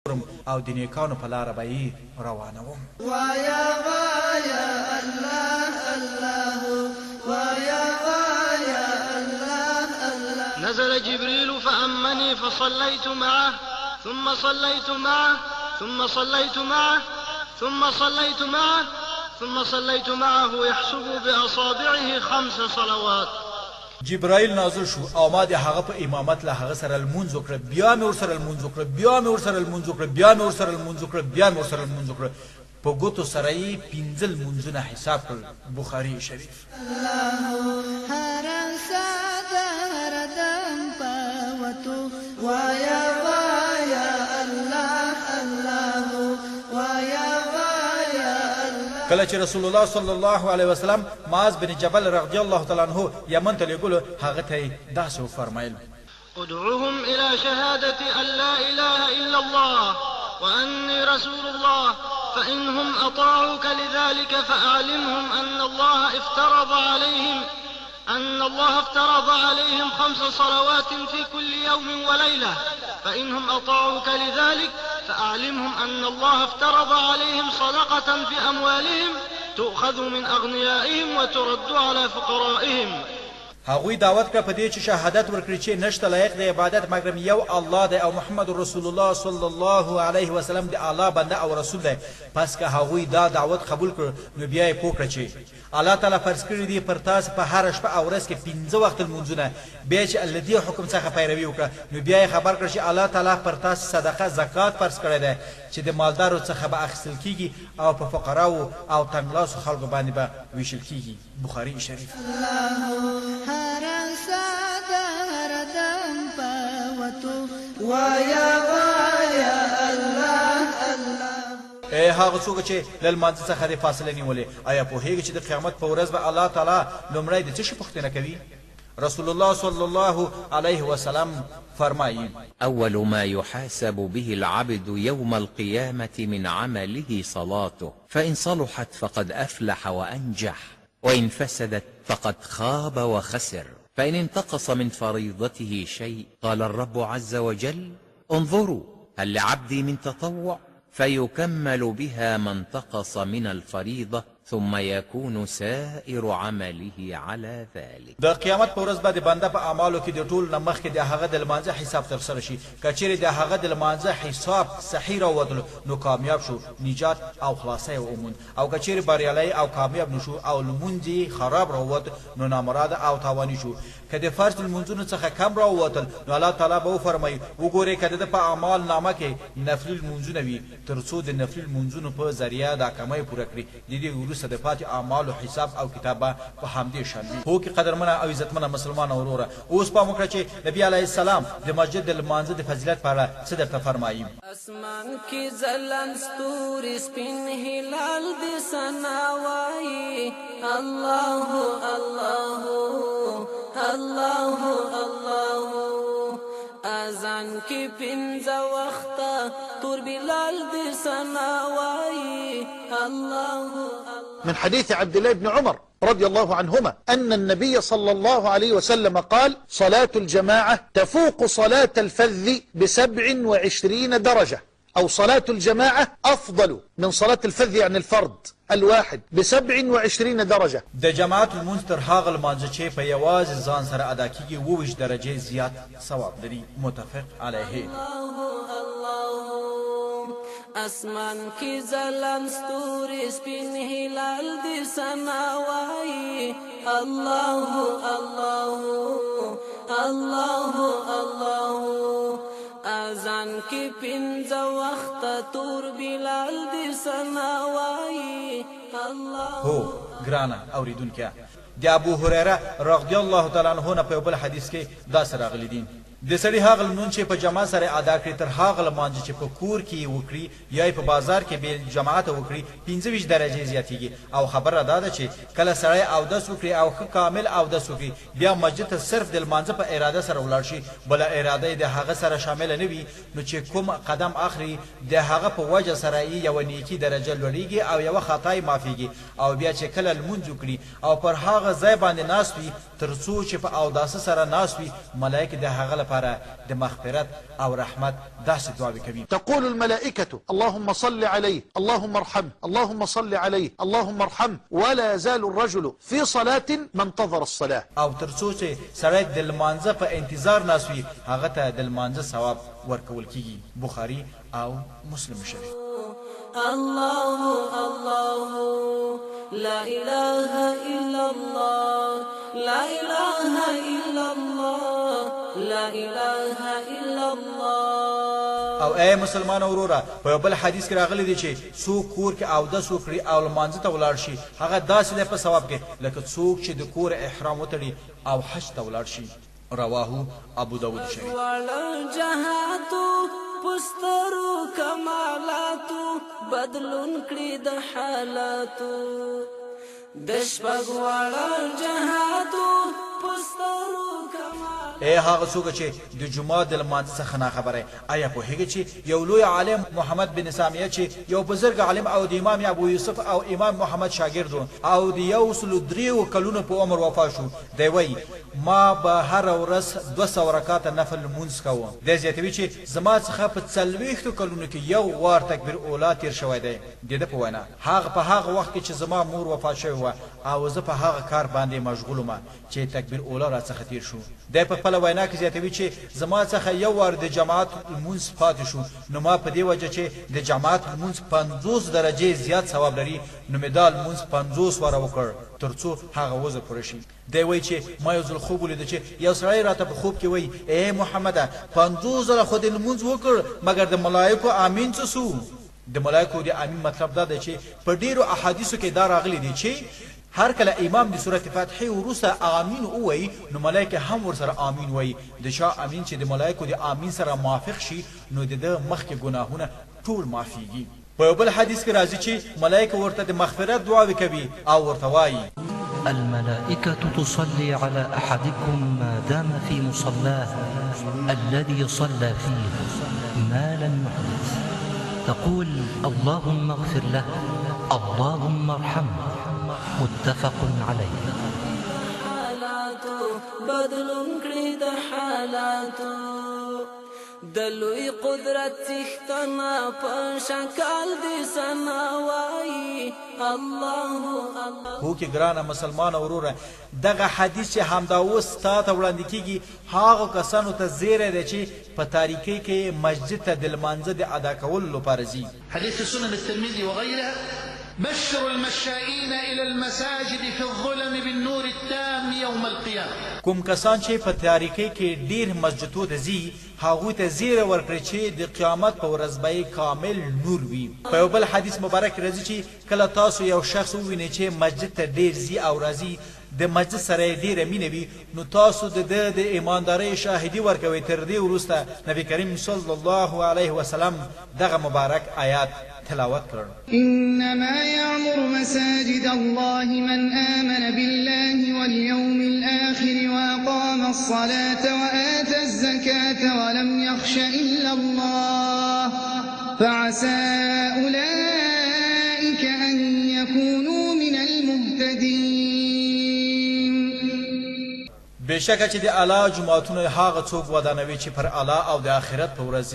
ګورم او د نیکانو په لاره به یې روانوم. وایا وایا الله الله هو وایا وایا الله الله. نزل جبريل فأمني فصليت معه ثم صليت معه ثم صليت معه ثم صليت معه ثم صليت معه يحسب بأصابعه خمس صلوات. جبرائیل نازل شو او ما د هغه په امامت له هغه سره لمونځ وکړ، بیا مې ورسره لمونځ وکړ، بیا مې ورسره لمونځ وکړ، بیا مې ورسره لمونځ وکړ، بیا مې ورسره لمونځ وکړ، په ګوتو سره یې پنځه لمونځونه حساب کړل. بخاري شریف. هره ساه د هر دم په وتو وایا وایا الله الله وایا وایا الله. کله چې رسول الله صلی الله علیه وسلم معاذ بن جبل رضی الله تعالی عنه یمن ته لېږلو، هغه ته یې داسې وفرمایل. ادعهم إلى شهادة أن لا إله إلا الله وأني رسول الله، فإنهم أطاعوك لذلك فأعلمهم أن الله افترض عليهم أن الله افترض عليهم خمس صلوات في كل يوم وليلة، فإنهم أطاعوك لذلك فأعلمهم أن الله افترض عليهم صدقة في أموالهم تؤخذ من أغنيائهم وترد على فقرائهم. هغوی دعوت کړه په دې چې شهادت ورکړي چې نشته لایق د عبادت مګرم یو الله دی او محمد رسول الله صلی الله علیه وسلم د الله بنده او رسول دی. پس که هغوی دا دعوت قبول کړ نو بیا یې پوه کړه چې الله تعالی فرض کړي دي پر تاسو په هره شپه او ورځ کې پنځه وخته لمونځونه. بیا چې له دې حکم څخه پیروي وکړه نو بیا یې خبر کړ چې الله تعالی پر تاسو صدقه زکات فرض کړی دی چې د مالدارو څخه به اخیستل کیږي او په فقراو او تنګلاسو خلکو باندې به ویشل کیږي. بخاري شریف. هره ساه د هر دم په وتو وایا وایا الله الله. ای هغه څوک چې له لمانځه څخه دې فاصله نیولې، آیا پوهېږې چې د قیامت په ورځ به الله تعالی لومړی د څه شي پوښتنه کوي؟ رسول الله صلی الله علیه وسلم فرمایي. أول ما يحاسب به العبد يوم القيامة من عمله صلاته، فإن صلحت فقد أفلح وأنجح، وإن فسدت فقد خاب وخسر. فإن انتقص من فريضته شيء قال الرب عز وجل: انظروا هل لعبدي من تطوع، فيكمل بها ما انتقص من الفريضة، ثم يكون سائر عمله على ذلك. د قیامت په ورځ به د بنده په اعمالو کې د ټولو نه مخکې د هغه د لمانځه حساب ترسره شي. که چیرې د هغه د لمانځه حساب صحیح راووتلو نو کامیاب شو، نجات او خلاصی یې وموند، او که چیرې بریالی او کامیاب نه شو او لمونځ یې خراب راووت نو نامراده او تاواني شو. که د فرض لمونځونو څخه کم راووتل نو الله تعالی به وفرمایي: وګورئ که د ده په اعمال نامه کې نفلي لمونځونه وي، تر څو د نفلي لمونځونو په ذریعه دا کمی پوره کړي. د دې وروسته د پاتې اعمالو حساب او کتاب به په همدې شان وي. هوکې قدرمنه او عزتمنه مسلمانه وروره، اوس پام وکړه چې نبي علیه السلام د مسجد د لمانځه د فضیلت په اړه څه درته فرمایي. اسمان کې ځلان ستوري سپین هلال دې ثنا وایي، الله الله الله الله. اذان کې پنځه وخته تور بلال دې ثنا وایي، الله. من حديث عبد الله بن عمر رضي الله عنهما أن النبي صلى الله عليه وسلم قال: صلاة الجماعة تفوق صلاة الفذ ب27 درجة، أو صلاة الجماعة أفضل من صلاة الفذ يعني الفرد الواحد ب27 درجة. د جماعت لمونځ تر هغه لمانځه چې په یوازې ځان سره ادا کیږي 27 درجې زیات ثواب لري. متفق علیه. اسمان کې ځلان ستوري سپین هلال دې ثنا وایي، الله الله الله الله. اذان کې پنځه وخته تور بلال دې ثنا وایي، الله. هو ګرانه اورېدونکیه، د ابو هریره رضی الله تعالی عنه نه په یو بل حدیث کې داسې راغلي دي: د سړي هغه لمونځ چې په جماعت سره ادا کړي تر هغه لمانځه چې په کور کې یې وکړي یا یې په بازار کې بې جماعته وکړي 25 درجې زیاتیږي. او خبره دا ده چې کله سړی اودس وکړي او ښه کامل اودس وکړي، بیا مسجد ته صرف د لمانځه په اراده سره ولاړ شي، بله اراده یې د هغه سره شامله نه وي، نو چې کوم قدم اخلي د هغه په وجه سره یې یوه نیکي درجه لوړیږي او یوه خطا یې معافیږي. او بیا چې کله لمونځ وکړي او پر هغه ځای باندې ناست وي، تر څو چې په اوداسه سره ناست وي، ملایکې د هغه لپاره لپاره د مغفرت او رحمت داسې دعاوې کوي. تقول الملائکة اللهم صل علیه اللهم ارحمه اللهم صل علیه اللهم ارحمه ولا یزال الرجل فی صلاة ما انتظر الصلاة. او تر څو چې سړی د لمانځه په انتظار ناست وي هغه ته د لمانځه ثواب ورکول کیږي. بخاري او مسلم شریف. الله الله لا اله الا الله لا اله الا الله لا اله الا الله. او ای مسلمان وروره، په یو بل حدیث کې راغلي دي چې څوک کور کې اودس وکړي او لمانځه ته ولاړ شي هغه داسې دی په ثواب کې لکه څوک چې د کور احرام وتړي او حج ته ولاړ شي. رواه ابو داود شریف. دواړه جهاتو په سترو کمالاتو بدلون کړي د حالاتو، د شپږ واړه جهاتو په سترو کمالاتو. ای هغه څوک چې د جومات د لمانځه څخه ناخبره یې، ایا پوهېږې چې یو لوی عالم محمد بن سامیه چې یو بزرګ عالم او د امام ابو یوسف او امام محمد شاګرد و او د 103 کلونو په عمر وفات شو، دی وایي، ما به هره ورځ 200 رکعته نفل لمونځ کاوه. دی زیاتوي چې زما څخه په 40 کلونو کې یو وار تکبیر اولی تېر شوی دی. د ده په وینا، هغه په هغه وخت کې چې زما مور وفات شوې وه او زه په هغه کار باندې مشغول وم چې تکبیر اولی راڅخه تېر شو. دی په خپله وینا کې زیاتوي چې زما څخه یو وار د جماعت لمونځ پاتې شو، نو ما په دې وجه چې د جماعت لمونځ 50 درجې زیات ثواب لري، نو مې دا لمونځ 50 واره وکړ تر څو هغه عذر پوره شي. دی وایي چې ما یو ځل خوب ولید چې یو سړی راته په خوب کې وایي، ای محمده، 50 ځله خو دې لمونځ وکړ، مګر د ملایکو امین څه سو؟ د ملایکو د امین مطلب دا دی چې په ډېرو احادیثو کې دا راغلي دي چې هر کله امام د سورة فاتحې وروسته آمین ووایي نو ملایکې هم ورسره آمین وایي. د چا امین چې د ملایکو د آمین سره موافق شي نو د ده مخکې ګناهونه ټول معافیږي. په یو بل حدیث کې راځي چې ملایکې ورته د مغفرت دعاوې کوي او ورته وایي. الملائکة تصلي على أحدکم ما دام في مصلاه الذي صلى فيه ما لم يحدث تقول اللهم اغفر له اللهم ارحمه متفق عليه. حالاتو بدلون کړي د حالاتو، د لوی قدرت څښتنه په شکل دې ثنا وایي الله الله. هوکې ګرانه مسلمانه وروره، دغه حدیث چې همدا اوس تا ته وړاندې کیږي هغو کسانو ته زیری دی چې په تاریکۍ کې مسجد ته د لمانځه د ادا کولو لپاره ځي. حدیث سنن الترمذي وغيرها بشروا المشائين إلى المساجد في الظلم بالنور التام يوم القيامة. کوم کسان چې په تاریکۍ کې ډیر مسجدو ته ځي هغوی ته زیری ورکړئ چې د قیامت په ورځ به یې کامل نور وي. په یو بل حدیث مبارک کې راځي چې کله تاسو یو شخص ووینئ چې مسجد ته ډیر ځي او راځي، د مسجد سره یې ډیره مینه وي، نو تاسو د ده د ایماندارۍ شاهدي ورکوئ. تر دې وروسته نبی کریم صلی الله علیه وسلم دغه مبارک آیات تلاوت کړ. انما يعمر مساجد الله من آمن بالله واليوم الآخر وأقام الصلاة وآتى الزكاة ولم يخش إلا الله فعسى أولئك أن يكونوا من المهتدين. بېشکه چې د الله جوماتونه هغه څوک ودانوي چې پر الله او د آخرت په ورځ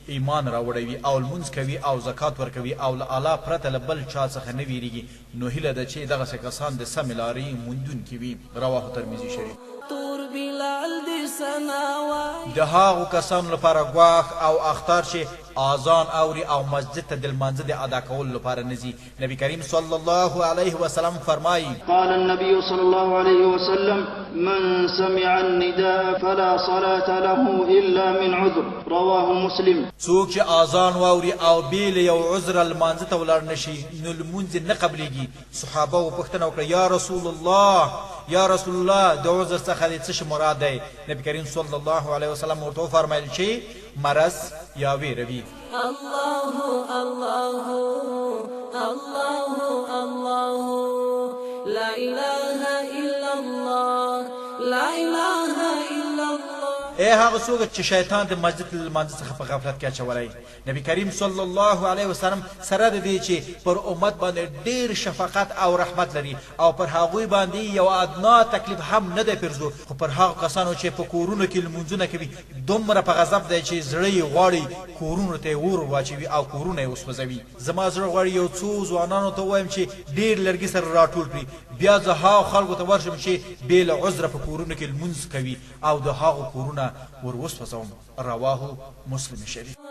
ایمان راوړی وي او لمونځ کوي او زکات ورکوي او له الله پرته له بل چا څخه نه ویریږي، نو هیله ده چې دغسې کسان د سمې لارې موندونکي وي. رواه ترمذي شریف. تور بلال دې ثنا وایي. د هغو کسانو لپاره ګواښ او اخطار چې آذان اوري او مسجد ته د لمانځه د ادا کولو لپاره نه ځي. نبی کریم صلی الله علیه وسلم فرمایي: قال النبي صلى الله عليه وسلم: من سمع النداء فلا صلاة له إلا من عذر. رواه مسلم. څوک چې آذان واوري او بې له یو عذره لمانځه ته ولاړ نه شي نو لمونځ یې نه قبلېږي. صحابه وو پوښتنه وکړه: یا رسول الله، یا رسول الله، د عذر څخه دې څه شي مراد دی؟ نبی کریم صلی الله علیه وسلم ورته وفرمایل چې مرض یا ویره وي. الله الله الله الله لا اله الا الله لا اله الا الله. ای ای هغه څوک چې شیطان د مسجد له لمانځه څخه په غفلت کې اچولی. نبی کریم صلی الله علیه وسلم سره د دې چې پر امت باندې ډېر شفقت او رحمت لري او پر هغوی باندې یو ادنا تکلیف هم نه دی پیرزو، خو پر هغو کسانو چې په کورونو کې لمونځونه کوي دومره په غضب دی چې زړه یې غواړي کورونو ته یې اور ورواچوي او کورونه یې وسوځوي. زما زړه غواړي یو څو ځوانانو ته ووایم چې ډېر لرګي سره راټول کړي، بیا زه هغو خلکو ته ورشم چې بې له عذره په کورونو کې لمونځ کوي او د هغو کورونه ور وسوځوم. رواه مسلم شریف.